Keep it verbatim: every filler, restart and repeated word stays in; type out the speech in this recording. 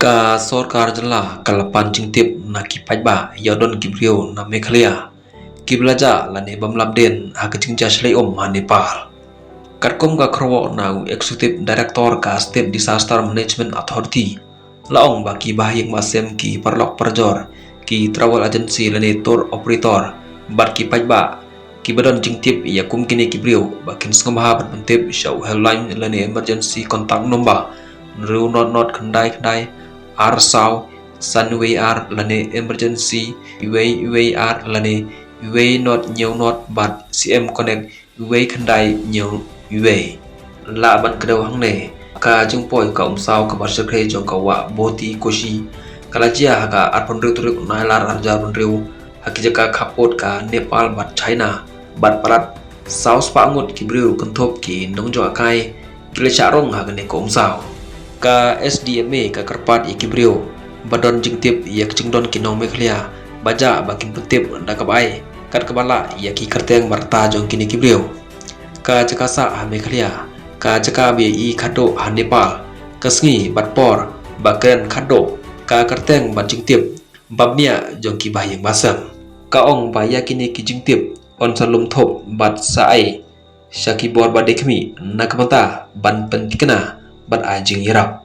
Ka sorkar jylla ka la pan jingtip na ki paidbah ïa u don ki briew na Meghalaya kiba la jah lane bym lap dien ha ka jingjia shlei um ha Nepal. Katkum ka kyrwoh na u Executive Director ka State Disaster Management Authority, la ong ba ki bahaïing bahsem, ki paralok parajor, ki travel agency lane tour operator bad ki paidbah kiba don jingtip ïa kum kine ki briew ba kin sngewbha ban pyntip sha u helpline lane emergency contact number hynriew not not khyndai khyndai ar saw san wei ar lane emergency wei wei ar lane wei not hynñiew not bad C M Connect wei khyndai hynñiew wei. Lah ban kdew hangne, ka jingpoi ka umsaw kaba shyrkhei jong ka wah Bhoti Koshi ka la jia ha ka arphew hynriew tarik u Nailar arhajar hynriew ha ki jaka khappud ka Nepal bad China bad palat saw spah ngut ki briew kynthup ki nongjngohkai ki la shah rung ha kane ka umsaw. Ka S D M A ka kyrpad ïa ki briew ba don jingtip ïa ka jingdon ki nong Meghalaya ba jah ba kin pyntip da kaba ai kat kaba lah ïa ki kyrteng ba rta jong kine ki briew. Ka jaka sah ha Meghalaya, ka jaka ba ïohi khatduh ha Nepal, ka sngi bad por ba kren khatduh, ka kyrteng bad jingtip ba bniah jong ki bahaïing bahsem. Ka ong ba ïa kine ki jingtip yn sa lum thup bad sa ai sha ki bor ba dei khmih na ka bynta ban pynthikna bad ai jingïarap.